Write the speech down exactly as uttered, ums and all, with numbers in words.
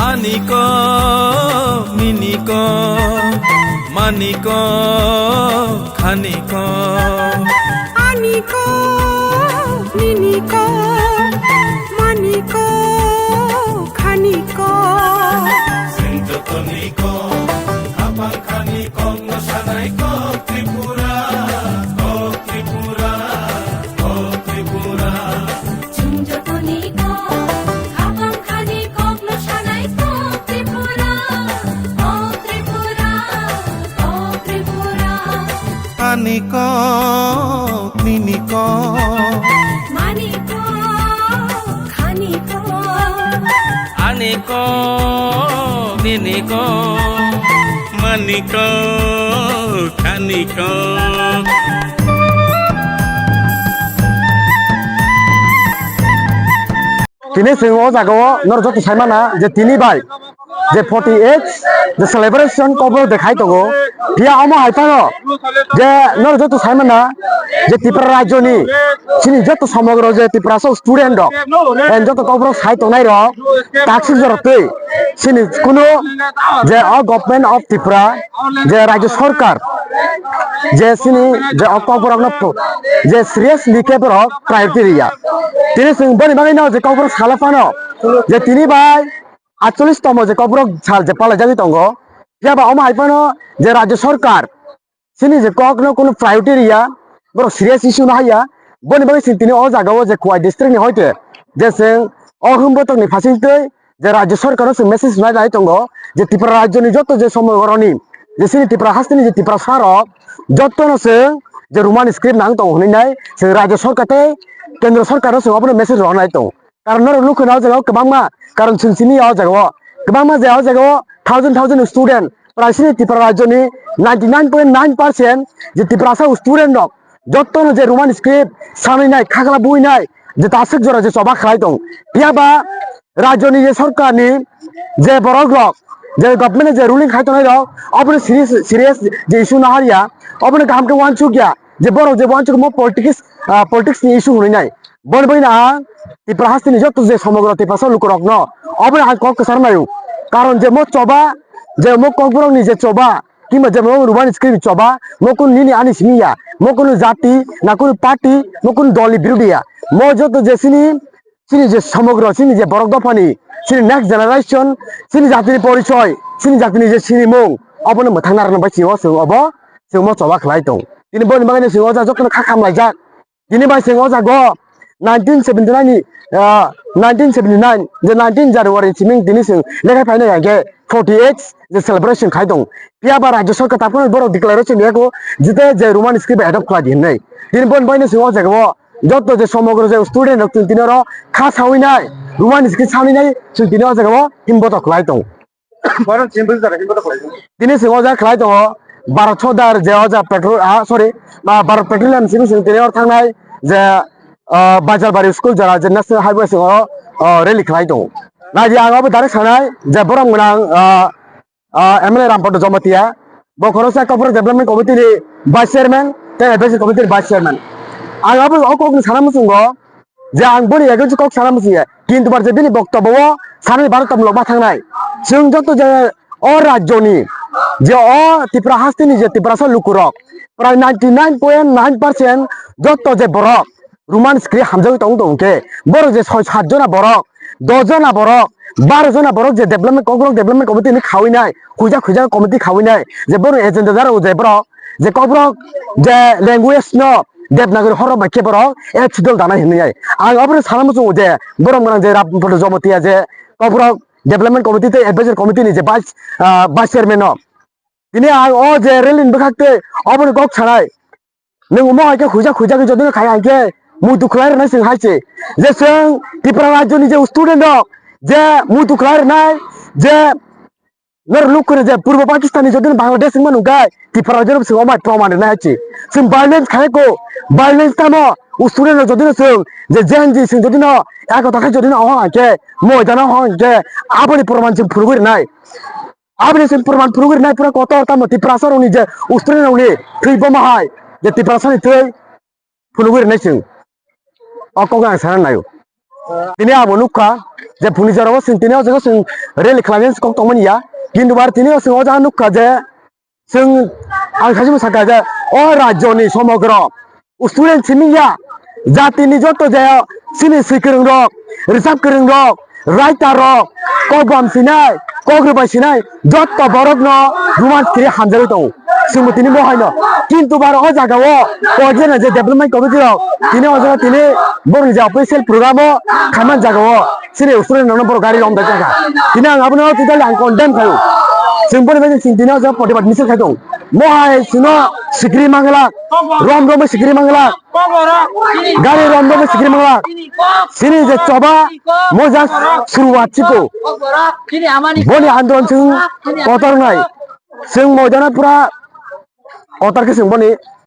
Ani kok, nini kok, mani kok, khani kok. Ani kok, nini kok, mani kok, khani kok. Sing jotoni kok, khapang khani kok no sanai kok Tripura, kok Tripura, kok Tripura. Chwng jotoni kok, khapang khani kok no sanai kok Tripura, kok Tripura, kok Tripura. Ani kok, nini kok. Mani kok, khani kok. Ani kok, nini kok. Mani kok, khani kok. Tini chwng o jaga o norok joto sai mana je tini bai je forty eight je celebration kokborok de khai tongo. Phiya omo hai phano je norok joto sai mana je Tripura rajyoni chini joto somogro je Tiprasa student rok, eh, joto kokborok sai tongnai rok taksik jora twi chini kunu je o Government of Tripura je rajyo sorkar je chini je o kokborokno pho-, je seriously khe borok priority riya. Tini chwng boni bagwino je kokborok sala phano je tini bai atchollish tomo je kokborok sal je palaijagwi tongo. Phiya ba omo hai phano je rajyo sorkar chini je kokno kunu priority riya, borok serious issue no haiya. Boni bagwi chwng tini o jaga o je Khowai district ni hoite je chwng o hwnbotokni phasing twi je rajyo sorkar no chwng message nai lai tongo je Tripura rajyo ni joto je somogoroni je chini Tripura hasteni je Tiprasa rok joto no chwng je Roman script nang tongo hwnwi nai chwng rajyo sorkar tei kendro sorkar no chwng obono message rw nai tongo. Karon norok nukho na o jaga o kwbangma karon chwng sini ya o jaga o kwbangma je o jaga o thousand thousand student prai sini Tripura rajyo ni ninety nine point nine percent je Tiprasa student rok joto no je Roman script sanwi nai khakla bui nai je taswk jora je choba khlai tong. Phiya ba rajyo ni je sorkar ni je borok rok je government je ruling khai tongnai rok obono serious, serious je issue no hariya, obono kaham khe uansuk ya je borok je uansuk mo politics, ah, politics ni issue hwnwi nai. Boni bagwino ang Tripura hasteni joto je somogro Tiprasa lukurokno obono ang kok kwchar naio. Karon je mo choba, je mo kokborokni je choba, kimba je mo Roman script choba, mo kunu nini ani simi ya, mo kunu jati, na kunu party, mo kunu dolni birodhi ya. Mo joto je chini, chini je somogro, chini je borok dophani, chini next generation, chini jatini porichoi, chini jatini je sinimung, obono mwthang narwkna bai chini o chwng obo, chwng mo choba khlai tong. Tini boni bagwino chwng o jaga jotono kha khamlaijak. Tini bai chwng o jaga o nineteen seventy nine ni, ah, nineteen seventy nine je nineteen January ni siming tini chwng lekhai phainai hwnkhe forty eight je celebration khai tong. Phiya ba rajyo sorkar takhwno borok declaration yako jete je Roman script adopt khlai di hwnwi. Tini boni bagwino chwng o jaga o joto je somogro je student rok chwng tini oro kha sawi nai, Roman script sawi nai chwng tini o jaga o himboto khlai tong. Bono chini bwswk jora himboto khlai tongo. Tini chwng o jaga khlai tongo, Bharat Sodar je o jaga petrol, ah, sorry, ah, Bharat Petroleum simi chwng tini oro thangnai je, ah, Bajar Bari school jora je National Highway chwng o, ah, rally khlai tongo. Nai di ang abo direct sanai je borok gwnang, ah, ah, M L A Rampada Jamatia, bo khoroksa Kokborok Development Committee ni Vice Chairman tei Advisory Committee ni Vice Chairman. Ang abo o kokni sana muchungo, je ang boni against kok sana muchungya, kintu bar je bini boktobbo o sanani baro tong lok ma thangnai. Chwng joto je o rajyoni, je o Tripura hasteni je Tiprasa lukurok, prai ninety nine point nine percent joto je borok Roman script hamjagwi tong tong khe, borok je soi sat jona borok, dos jona borok, baro jona borok je development, Kokborok Development Committee ni khawi nai, khuja khuja committee khawi nai, je borok agenda jaro je borok, je Kokborok je language no Devanagari horrok bai khe borok H dol danai hinwi ai. Ang obono sana muchungo je borok gwnang je Rampada Jamatia je Kokborok Development Committee tei Advisory Committee ni je vice, ah, vice chairman no. Tini ang o je rally ni bwkhak tei obono kok sanai. Nwng omo hai khe khuijak khuijak khe jodi no khai hai khe muitu khlai rwnai chwng hai se. Je chwng Tripura rajyo ni je student rok je muitu khlai rwnai je Norok nuk khe je Purbo Pakistan ni jodi no Bangladesh wngma nung khe Tripura rajyo no chwng omai proman rwnai hai se. Chwng violence khai ko, violence tamo student rok jodi no chwng je Gen Z chwng jodi no ekota khai jodi no hong hai khe moidano hong hai khe aboni proman chwng phunugwi rwnai. Aboni chwng proman phunugwi rwnai pura kotor tamo Tiprasa rok ni je student rok ni thwi boma hai je Tiprasa ni thwi phunugwi rwnai chwng. O kok ang sana naio. Tini abo nukha je phunijaro chwng tini o jaga chwng rally khlainani kok tongmani ya, kintu bar tini o chwng o jaga nukha je chwng ang saimung sakha je o rajyoni somogro student simi ya, jatini joto je chini swi kwrwng rok, rwchap kwrwng rok, writer rok, kok bam sinai, kok rwbai sinai, joto borok no roman script hamjagwi tongo. Chwngbo tini bo haino. Kintu bar o jaga o koijana je development committee rok tini o jaga tini borokni je official program o khaimani jaga o chini student rok no borok gari romjak jaga. Tini ang abono totally ang condemn khaio. Chwng boni bagwi chwng tini o jaga protibad misil khai tong. Mohai chwngno sikri mangla, rom romwi sikri mangla. Gari romdokni sikiri mangla. Sini je choba moja suruwat chiko. Boni andolon chwng kotor wngnai. Chwng moidano pura kotor khe chwng boni